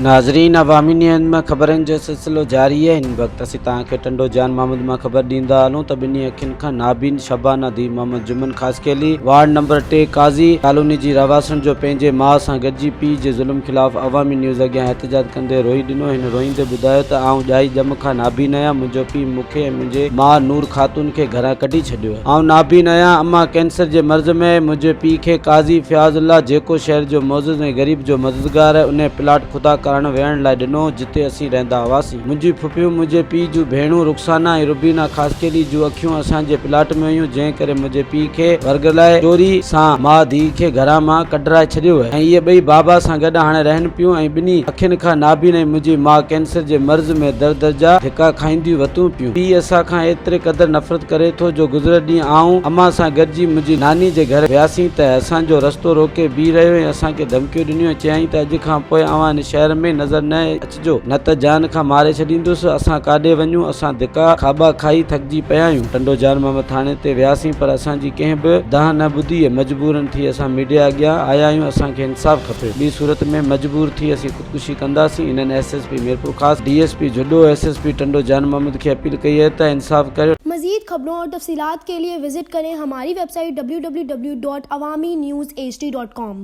ناظرين عوامي نيوز مان خبرن جو سلسلو جاري آهي هن وقت اسين توهان کي ٽنڊو جان محمد مان خبر ڏيندا هلون ته ٻنهي اکين کان نابين شبانه ڌيء محمد جمن خاصخيلي وارڊ نمبر ٽي قاضي ڪالوني جي رهواسڻ جو پنهنجي ماء سان گڏجي پيء جي ظلم خلاف عوامي نيوز اڳيان احتجاج ڪندي روئي ڏنو هن روئيندي ٻڌايو ته آئون ڄائي ڄم کان نابين آهيان منهنجو پيء مون کي ۽ منهنجي ماء نور خاتون کي گهران ڪڍي ڇڏيو آهي. آئون نابين آهيان، امان ڪينسر جي مرض ۾ آهي، منهنجي پيء کي قاضي فياض الله جيڪو شهر جو معزز ۽ غريب جو مددگار آهي، انهيء پلاٽ خدا ڪارڻ ويهڻ لاء ڏنو هو، جتي اسين رهندا هئاسين. منهنجي ڦڦيون، منهنجي پيء جون ڀيڻون رخسانه ۽ روبينا خاصخيلي جون اکيون اسان جي پلاٽ ۾ هيون، جنهن ڪري منهنجي پيء کي ورغلائي چوري سان ماء ڌيء کي گهران مان ڪڍرائي ڇڏيو ۽ اهي ٻئي بابا سان گڏ هاڻي رهن پيون ۽ ٻنهي اکين کان نابين ۽ منهنجي ماء ڪينسر جي مرض ۾ در در جا ڌڪا کائينديون وتون پيون. پيء اسان کان ايتري قدر نفرت ڪري ٿو جو گذريل ڏينهن آئون امان سان گڏجي منهنجي ناني جي گهر وياسين ته اسان جو رستو روڪي بيهي رهيو ۽ اسان کي ڌمڪيون ڏنيون ۽ چيائين ته اڄ کان پوء اوهان هن شهر ۾ نظر نه اچجو نه ته جان کان ماري ڇڏيندس. اسان ڪاڏي وڃون؟ اسان ڌڪا کاٻا کائي ٿڪجي پيا آهيون. ٽنڊو جان محمد ٿاڻي تي وياسين پر اسان جي ڪنهن به دانهن نه ٻڌي. مجبورن ٿي اسان ميڊيا اڳيان آيا آهيون. اسان کي انصاف کپي. ٻي صورت ۾ مجبور ٿي اسين خودڪشي ڪنداسين. هنن S S P Mirpurkhas, D S P Jhuddo, S S P Tando Jan Muhammad کي اپيل ڪئي آهي ته انصاف ڪريو. مزيد خبرون اور تفصيلات کے لئے وزٽ ڪرين ھماري ويب سائيٽ www.awamiNewsHD.com.